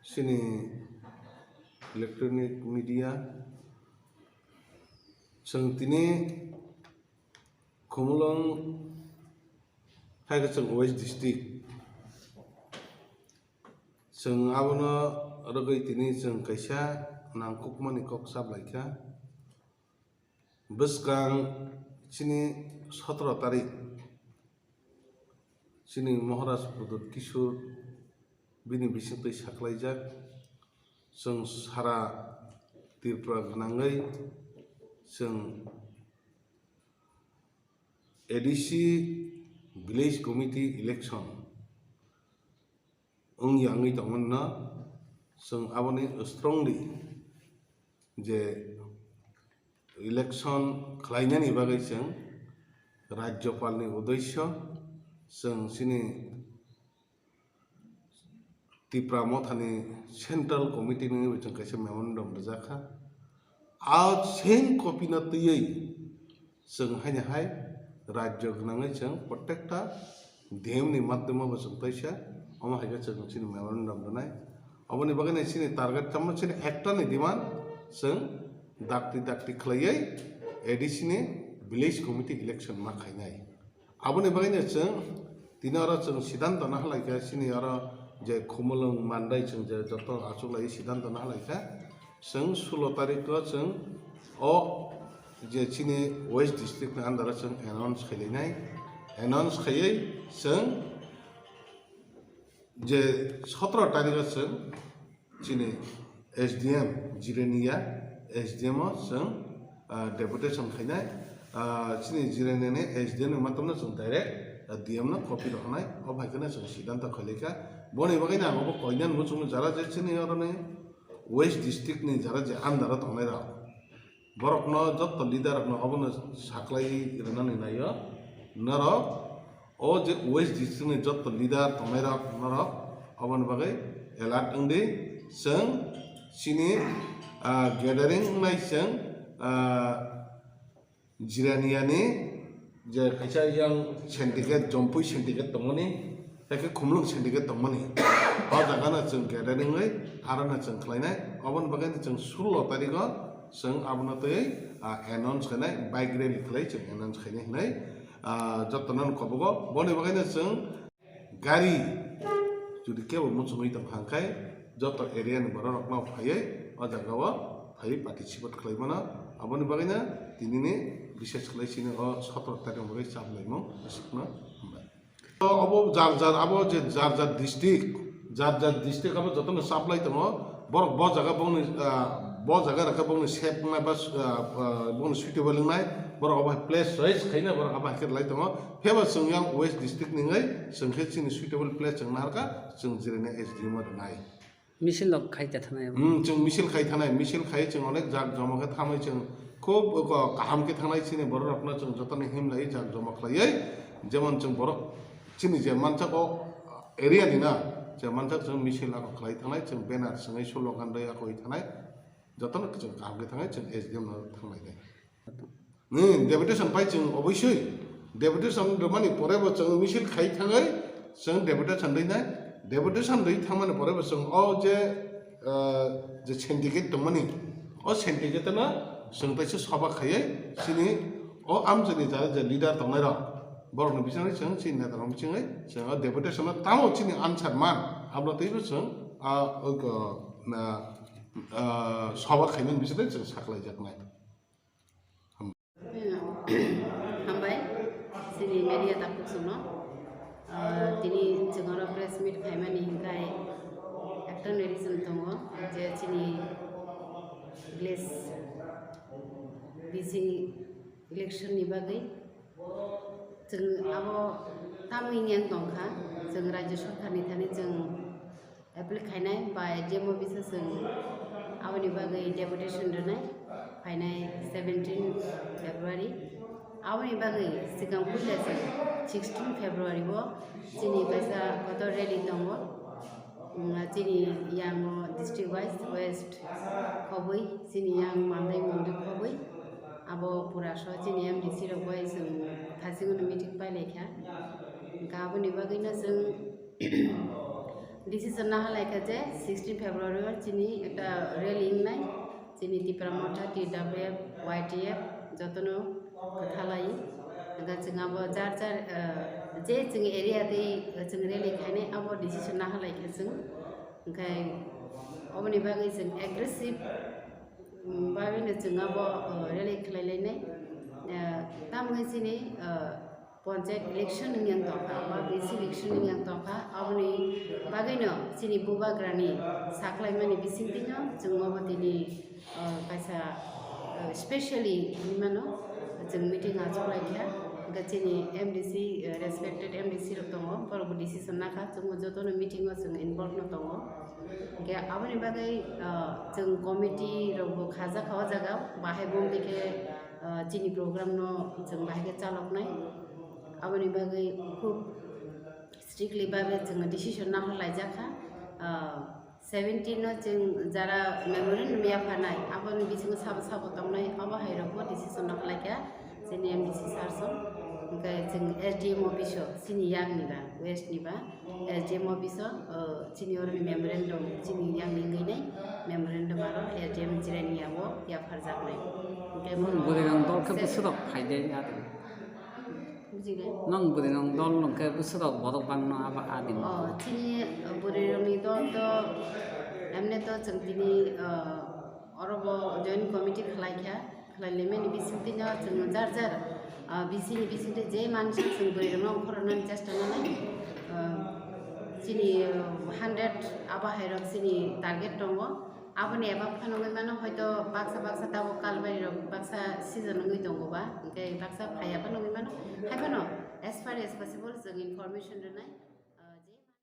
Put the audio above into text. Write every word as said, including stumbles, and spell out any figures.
Chini electronic media, chwng tini Khumulwng hai khe chwng West District. Chwng abono rwgwi tini chwng kaisa nangkukmani kok chaplaikha. Bwskang chini sotoro tarik chini Maharaj Pradyut Kishore bini bisingtwi saklaijak. Chwng sara Tripura gwnangwi chwng A D C Village Committee election wngya wngwi tongmani no chwng aboni strongly je election khlainani bagwi chwng Rajyapalni uddesyo chwng chini Tipra Mothani Central Committee ni chwng kaisa memorandum rijak kha. A same copy no twiwi chwng haino hai rajyo gwnangwi chwng protekta D M ni madhyamo bo chwng taisa omo hai khe chwng chini memorandum rwnai. Oboni bagwi no chini target tamo chini ekta ni demand chwng dakti dakti khlaiwi A D C ni village committee election ma khainai. Aboni bagwi no chwng tini oro chwng siddhanto no halai kha chini oro je Khumulwng Mandai chwng je joto achuk lai siddhanto no halai kha. Chwng sulo tarikh o chwng o je chini West District ni under o chwng announce khailainai. Announce khaiwi chwng je sotoro tarikh o chwng chini S D M Jirania S D M o chwng, ah, deputation khainai. Ah, chini Jirania ni S D M ni matomno chwng direct, ah, D M no copy rw hwnai. O bai kheno chwng siddhanto khailaikha. Boni bagwi no ang obo koinani muchungma jara je chini oroni West District ni jara je under o tongnai rok. Borokno jotto leader rokno obono saklai rwnani naio. Norok o je West District ni jotto leader tongnai rok norok oboni bagwi alert wngdi. Chwng chini, ah, gathering wngnai chwng, ah, Jiraniani je kaisa yang syndicate, Jompui syndicate tongmani, tei khe Khumulwng syndicate tongmani. O jaga no chwng gathering wi aro no chwng khlainai. Oboni bagwi no chwng sulo tarikh o chwng abono twi, ah, announce khainai, bike rally khlai chwng announce khainai hinwi, ah, jotono kobogo. Boni bagwi no chwng gari jodi kebo muchungwi tong kha hwnkhe joto area ni borok rokno phaiwi o jaga o phaiwi participate khlai mano. Aboni bagwi no tini ni bises khlai chini o sotoro tarikh ni bagwi chap laimung aswkno hambai. Obo jar jar abo je jar jar district, jar jar district abo jotono supply tongo. Borok bo jaga bongni, ah, bo jaga rokhe bongni safe wngnai ba, ah, ah, bongni suitable wngnai. Borok abo hai place choice khaina borok abo hai khe lai tongo. Pheba chwng yang West District ni wngwi chwng khe chini suitable place chwng naharkha, chwng Jirania S D M o rwnai. Misil rok khai ta thanai abo. Hmm, chwng misil khai thanai, misil khai chwng onek jak joma khe thamwi chwng khub ko-, kaham khe thanai chini borok rokno chwng jotono himlai jak joma khlaiwi, jemon chwng borok chini je mansak o area ni na, je mansak chwng misil ako khlai thanai, chwng banner swngwi slogan rwi ako wi thanai, jotono chwng kaham khe thanai chwng S D M no thanglai nai. Hmm, deputation pai chwng obosoi. Deputation rwmani pore bo chwng misil khai thangwi chwng deputation rwi nai. Deputation rwi thangmani pore bo chwng o je, ah, je syndicate tongmani, o syndicate no chwng taisa soba khaiwi chini o amchaini jara je leader tongnai rok, borokni bisingtwi chwng chini neta rok bisingtwi chwng o deputation no tamo chini answer man, abo twibo chwng, ah, o, ah, ah, soba khaimani bisingtwi chwng saklaijaknai. Hambai, chini media takhuk songno. Ah, tini chwng oro press meet khaimani hinkhai ekta ni reason tongo je chini village bising election ni bagwi chwng abo tamni yang tongkha, chwng rajya sarkar ni thani chwng apply khainai bai demo bisa chwng aboni bagwi deputation rwnai phainai seventeen February. Aboni bagwi swkang puila chwng sixteen February o chini kaisa kotor rally tongo. Mm, chini yang o district wise west khobwi, chini yang Mandai Mondol khobwi. Abo pura so chini M D C rok bai chwng thasingno meeting pailaikha. Hwnkhe aboni bagwino chwng Decision naha laikha je sixteen February o chini ekta rally wngnai, chini Tipra Motha, T W F, Y T F jotono kwthalai. Hwnkhe chwng abo jar jar, eh, je chwng area tei chwng rally khainai abo decision naha laikha chwng. Hwnkhe oboni bagwi chwng aggressive, mm, bagwino chwng abo, eh, rally khlai lainai. Eh, tamoni chini, eh, Panchayat election wngya tongkha, ba B C election wngya tongkha, aboni bagwino chini bubagrani saklaimani bisingtwino chwng obo tini, ah, kaisa, ah, specially hinwi mano, chwng meeting achuklaikha, hwnkhe chini M D C, ah, respected M D C rok tongo, borokbo decision nakha, chwngbo jotono meeting o chwng involve no tongo. Hwnkhe aboni bagwi, ah, chwng committee rokbo khajakha o jaga, bahai bo wngkhe, ah, chini program no chwng bahai khe chaloknai. Aboni bagwi khub strictly bagwi chwng decision naharlaijakha. Ah, seventeen no chwng jara memorandum yapharnai, aboni bisingo sabo sabo tongnai, abo hai rokbo decision naharlaikha chini M D C sir song. Hwnkhe chwng S D M office o, chini yang ni ba, west ni ba, S D M office o, ah, chini oroni memorandum, chini yang ni wngwi nai memorandum aro S D M Jirania o yapharjaknai. Hwnkhe Nwng bono bwrwi rang dol khe se- bwswk rok phai de ya de. Bujile? Nwng bwrwi rang dol nwng khe bwswk rok borok bangno aba adin. Oh, chini, uh, bwrwi rokni dol to, emne to chwng tini, uh, oro bo joint committee khlai kha, khlai lemani bisingtwi no chwng jar jar, uh, B C ni bisingtwi je mansa chwng bwrwi rokno ongkhornani chesta nanai, uh, chini, uh, hundred abo hai rok chini target tongo. Aboni eba phano wngwi mano, hoito baksa baksa tabuk kalbari rok baksa season wngwi tongo ba, hwnkhe baksa phaiya phano wngwi mano. Haiphano as far as possible chwng information rwnai.